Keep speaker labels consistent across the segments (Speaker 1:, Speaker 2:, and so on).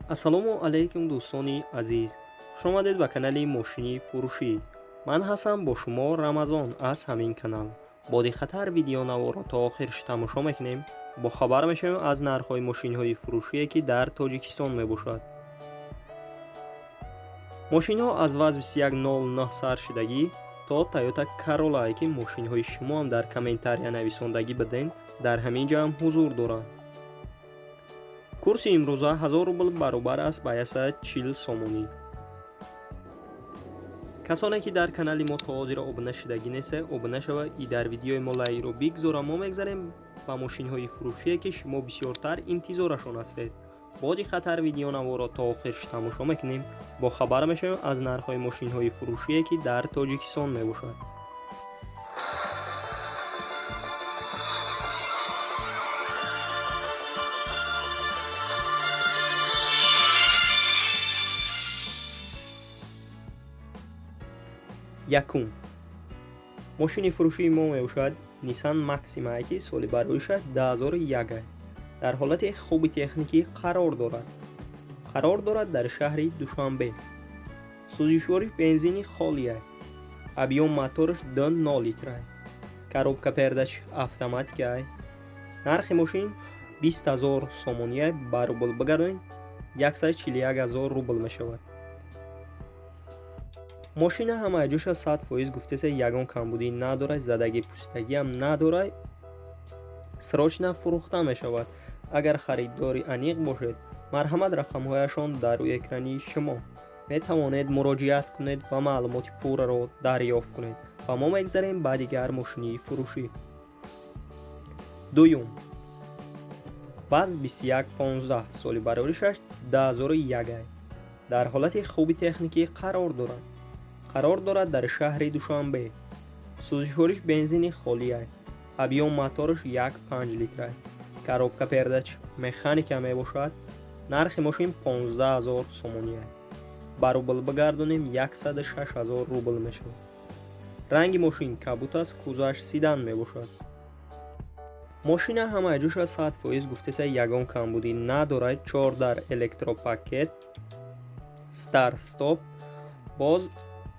Speaker 1: Ассалому алайкум, дӯстони азиз, хушомадед ба канали мошини фурӯшӣ. Ман ҳастам бо шумо Рамазон аз ҳамин канал. Бо диққаттар видеонаворро то охирш тамошо мекунем, бохабар мешавем аз нархҳои мошинҳои фурӯшие, ки дар Тоҷикистон мебошад. Мошинҳо аз ВАЗ 2109 сар шудагӣ то Toyota Corolla, ки мошинҳои шумоам дар комментария нависондагӣ биден, дар ҳамин ҷо ҳам ҳузур доранд. Курси имрӯза 1000 рубл баробар аст ба 140 сомонӣ. Касоне ки дар канали мо то ҳозира обуна шудагӣ нестед, обуна шава и дар видеои мо лайкро бигзора. Мо мегзарем ба мошинҳои фурӯшие, ки шумо бисёртар интизорашон ҳастед. Бо диққаттар видеонаворро то охирш тамошо мекунем, бохабар мешавем аз нархҳои мошинҳои фурӯшие, ки дар Тоҷикистон мебошад. Якум мошини фурӯшии мо мебошад Nissan Maxima, ки соли бароишаш 2001, дар ҳолати хуби техникӣ қарор дорад. Қарор дорад дар шаҳри Душанбе. Сӯзишвори бензини холия, объём мотораш 2,0 литра, коробка передач автоматика. Нархи мошин 20 000 сомония, ба рубл бигардонед, 141 000 рубл мешавад. Мошина ҳамаи ҷоша 100% гуфтеса, ягон камбудӣ надорад, задагӣ пусидагиам надорад. Срочно фурӯхта мешавад. Агар харидори аниқ бошед, марҳамат, рақамҳояшон дар рӯи экрани шумо, метавонед муроҷиат кунед ва маълумоти пурраро дарёфт кунед. Ва мо мегзарем ба дигар мошини фурӯшӣ. Дуюм ВАЗ 2115, соли бароришаш 2001, дар ҳолати хуби техникӣ қарор дорад. Қарор дорад дар шаҳри Душанбе. Сӯзишвориш бензини холия, объём мотораш 1,5 литра, коробка передач механика мебошад. Нархи мошин 15 000 сомония, ба рубл бигардонем, 106 000 рубл мешавад. Ранги мошин кабут аст, кузоваш седан мебошад. Мошина ҳамаи ҷоша 100% гуфтеса, ягон камбудӣ надорад. Чор дар электропакет, старт стоп. Боз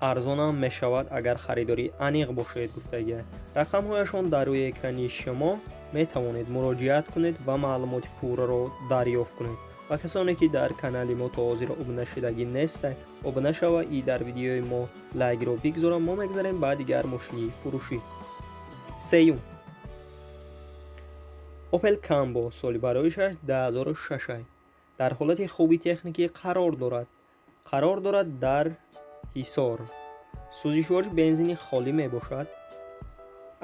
Speaker 1: арзонам мешавад, агар харидори аниқ бошед, гуфтагия. Рақамҳояшон дар рӯи экрани шумо, метавонед муроҷиат кунед ва маълумоти пурраро дарёфт кунед. Ва касоне ки дар канали мо то ҳозира обуна шудагӣ нестед, обуна шава и дар видеои мо лайкро бигзора. Мо мегзарем ба дигар мошини фурӯшӣ. Сеюм Opel Combo, соли бароишаш 2006, дар ҳолати хуби техникӣ қарор дорад. Қарор дорад дар Ҳисор. Сӯзишвориш бензини холӣ мебошад,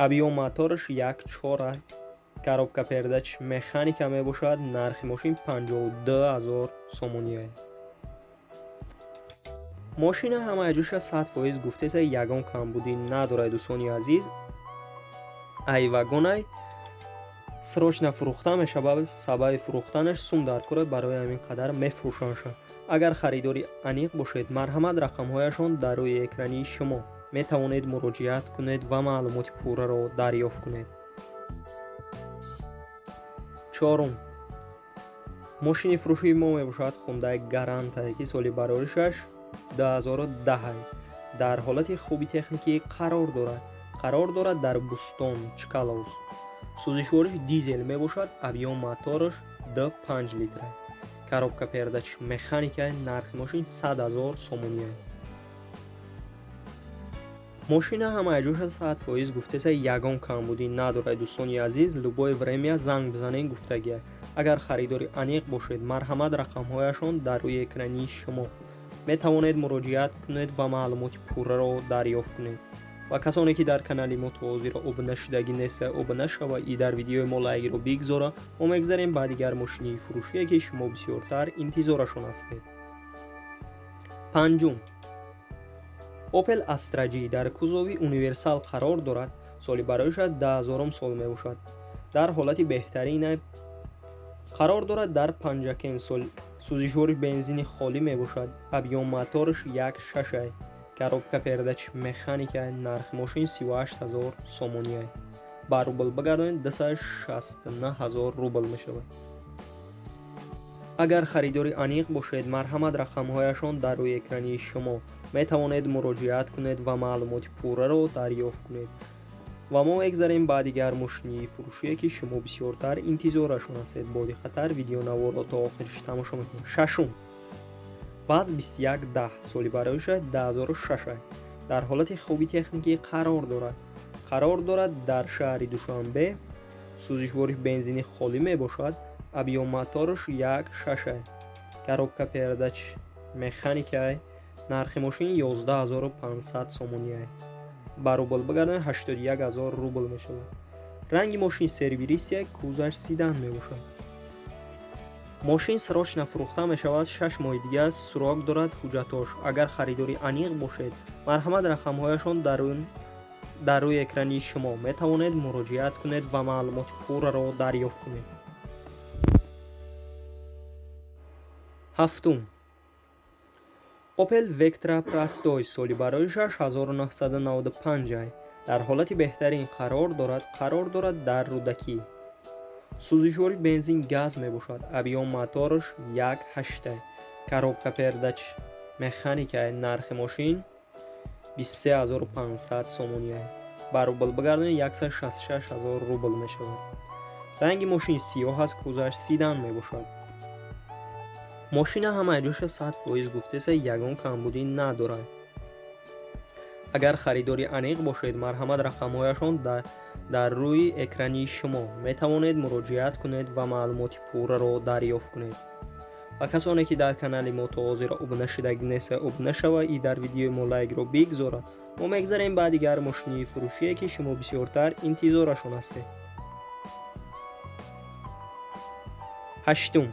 Speaker 1: объём мотораш 1,4, коробка передач механика мебошад. Нархи мошин 52 000 сомония. Мошина ҳамаи ҷоша 100% гуфтеса, ягон камбудӣ надорад, дӯстони азиз. Айвагонай, срочно фурӯхта мешавад. Сабаби фурӯхтанаш сум дар кора, барои ҳамин қадар мефурӯшандша. Агар харидори аниқ бошед, марҳамат, рақамҳояшон дар рӯи экрани шумо, метавонед муроҷиат кунед ва маълумоти пурраро дарёфт кунед. Чорум мошини фурӯшии мо мебошад Хундай Гранта, ки соли бароришаш 2010, дар ҳолати хуби техникӣ қарор дорад. Қарор дорад дар Бӯстон, Чкаловск. Сӯзишвориш дизел мебошад, объём мотораш 2,5 литра, коробка передач механика. Нархи мошин 100 000 сомония. Мошина ҳамаи ҷоша 100% гуфтеса, ягон камбудӣ надорад, дӯстони азиз. Любое время занг бизанед, гуфтагия. Агар харидори аниқ бошед, марҳамат, рақамҳояшон дар рӯи экрани шумо, метавонед муроҷиат кунед ва маълумоти пурраро дарёфт кунед. Ва касоне ки дар канали мо то ҳозира обуна шудагӣ нестед, обуна шава и дар видеои мо лайкро бигзора. Мо мегзарем ба дигар мошини фурӯшие, ки шумо бисёртар интизорашон ҳастед. Панҷум Opel Astra J дар кузови универсал қарор дорад. Соли бароишаш 2000 сол мебошад, дар ҳолати беҳтарин қарор дорад дар Панҷакент. Сол сӯзишвори бензини холӣ мебошад, объём мотораш 1,6, коробка передач механика. Нархи мошин 38 000 сомония, ба рубл бигардонед, 269 000 рубл мешавад. Агар харидори аниқ бошед, марҳамат, рақамҳояшон дар рӯи экрани шумо, метавонед муроҷиат кунед ва маълумоти пурраро дарёфт кунед. Ва мо мегзарем ба дигар мошини фурӯшие, ки шумо бисёртар интизорашон ҳастед. Бо диққаттар видеонаворро то охириш тамошо мекунед. Шашум. ВАЗ 2110, соли бароиша 2006, дар ҳолати хуби техникӣ қарор дорад. Қарор дорад дар шаҳри Душанбе. Сӯзишвори бензини холӣ мебошад. Объём мотораш 1,6, коробка передач механикай. Нархи мошин 11 500 сомониай, ба рубл бигардонед, 81 000 рубл мешавад. Ранги мошин серебристый, кузоваш седан мебошад. Мошин срочно фурӯхта мешавад, 6 моҳи дигар срок дорад ҳуҷҷатош. Агар харидори аниқ бошед, марҳамат, рақамҳояшон дар рӯи экрани шумо, метавонед муроҷиат кунед ва маълумоти пурраро дарёфт кунед. Ҳафтум. Opel Vectra Простой, соли бароишаш 1995, дар ҳолати беҳтарин қарор дорад. Қарор дорад дар Рӯдакӣ. Сӯзишвори бензин газ мебошад. Объём мотораш 1,8, коробка передач механика. Нархи мошин 23 500 сомония, ба рубл бигардонед, 166 000 рубл мешавад. Ранги мошин сиёҳ аст, кузоваш седан мебошад. Мошина ҳамаи ҷоша 100% гуфтеса, ягон камбудӣ надорад. Агар харидори аниқ бошед, марҳамат, рақамҳояшон дар рӯи экрани шумо, метавонед муроҷиат кунед ва маълумоти пурраро дарёфт кунед. Ва касоне ки дар канали мо то ҳозира обуна шудагӣ неста, обуна шава и дар видеои мо лайкро бигзора. Мо мегзарем ба дигар мошини фурӯшие, ки шумо бисёртар интизорашон ҳастед. Ҳаштум.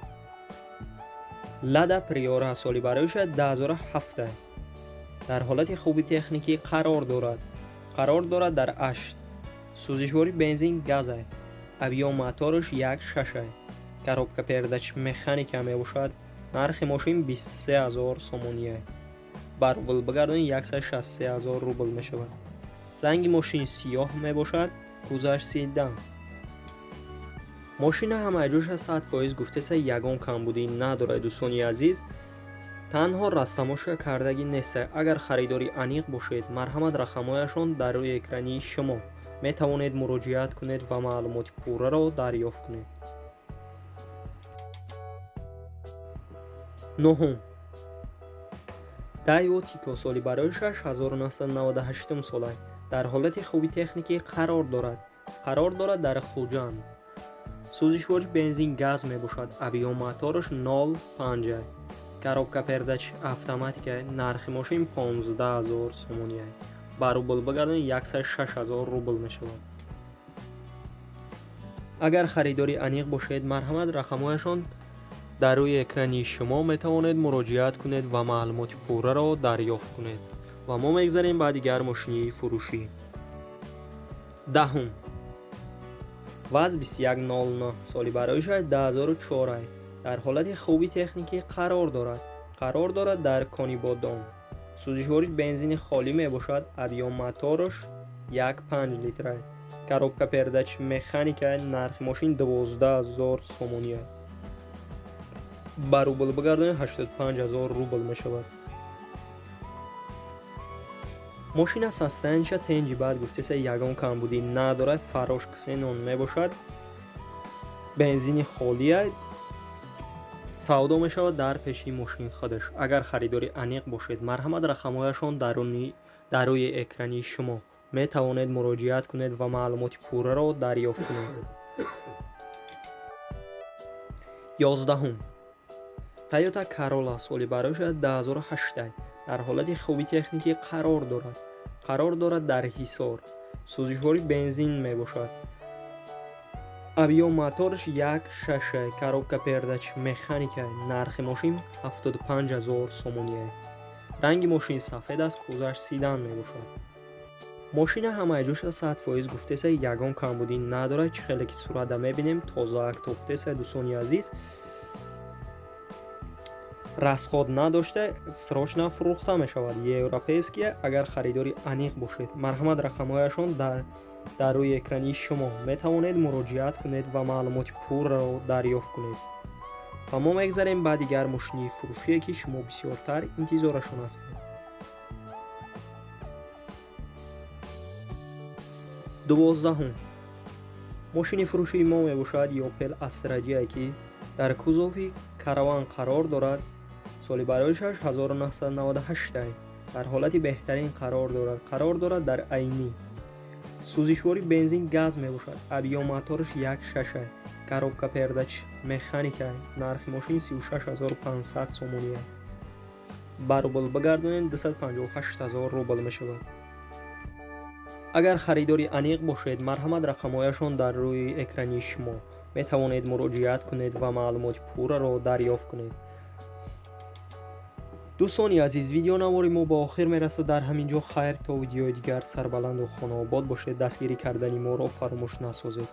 Speaker 1: Лада Приора, соли бароиша 2007, дар ҳолати хуби техникӣ қарор дорад. Қарор дорад дар Ашт. Сӯзишвори бензин газай. Объём мотораш 1,6, коробка передач механика мебошад. Нархи мошин 23 000 сомония, ба рубл бигардонед, 163 000 рубл мешавад. Ранги мошин сиёҳ мебошад, кузоваш седан. Мошина ҳамаи ҷоша 100% гуфтеса, ягон камбудӣ надорад, дӯстони азиз, танҳо растамошка кардагӣ неста. Агар харидори аниқ бошед, марҳамат, рақамҳояшон дар рӯи экрани шумо, метавонед муроҷиат кунед ва маълумоти пурраро дарёфт кунед. Нуҳум. Дайво Тико, соли бароишаш 1998 сола, дар ҳолати хуби техникӣ қарор дорад. Қарор дорад дар Хуҷанд. Сӯзишвори бензин газ мебошад. Объём мотораш 0,5, коробка передач автоматика. Нархи мошин 15 000 сомония, ба рубл бигардонед, 106 000 рубл мешавад. Агар харидори аниқ бошед, марҳамат, рақамҳояшон дар рӯи экрани шумо, метавонед муроҷиат кунед ва маълумоти пурраро дарёфт кунед. Ва мо мегзарем ба дигар мошини фурӯшӣ. Даҳум. ВАЗ 2109, соли бароишаш 2004, дар ҳолати хуби техникӣ қарор дорад. Қарор дорад дар Конибодом. Сӯзишвори бензини холӣ мебошад. Объём мотораш 1,5 литра, коробка передач механика. Нархи мошин 12 000 сомония, ба рубл бигардонед, 85 000 рубл мешавад. Мошина состояниеша тенҷи баъд гуфтеса, ягон камбудӣ надорад. Фарош ксенон мебошад, бензини холия. Савдо мешавад дар пеши мошин худаш. Агар харидори аниқ бошед, марҳамат, рақамҳояшон дар рӯи экрани шумо, метавонед муроҷиат кунед ва маълумоти пурраро дарёфт кунед. 11-ум. Тойота Corolla, соли бароиша 2008, дар ҳолати хуби техникӣ қарор дорад. Қарор дорад дар Ҳисор. Сӯзишвори бензин мебошад. Объём мотораш 1,6, коробка передач механика. Нархи мошин 75 000 сомония. Ранги мошин сафед аст, кузоваш седан мебошад. Мошина ҳамаи ҷоша 100% гуфтеса, ягон камбудӣ надорад. Чӣ хеле ки сурата мебинем, тозаак тофтеса, дӯстони азиз, расход надошта, срочно фурӯхта мешавад. Европейския. Агар харидори аниқ бошед, марҳамат, рақамҳояшон дар рӯи экрани шумо, метавонед муроҷиат кунед ва маълумоти пурраро дарёфт кунед. Ва мо мегзарем ба дигар мошини фурӯшие, ки шумо бисёртар интизорашон ҳастед. 12-ум мошини фурӯшии мо мебошад Opel Astra J, ки дар кузови караван қарор дорад. Соли бароишаш 1998, дар ҳолати беҳтарин қарор дорад. Қарор дорад дар Айнӣ. Сӯзишвори бензин газ мебошад. Объём мотораш 1,6, коробка передач механика. Нархи мошин 36 500 сомонӣ. Ба рубл бигардонем, 258 000 рубл мешавад. Агар харидори аниқ бошед, марҳамат, рақамҳояшон дар рӯи экрани шумо, метавонед муроҷиат кунед ва маълумоти пурраро дарёфт кунед. Дӯстони азиз, видеонавори мо ба охир мерасад дар ҳамин ҷо. Хайр, то видеои дигар сарбаланду хонаобод бошед. Дастгирӣ кардани моро фаромӯш насозед.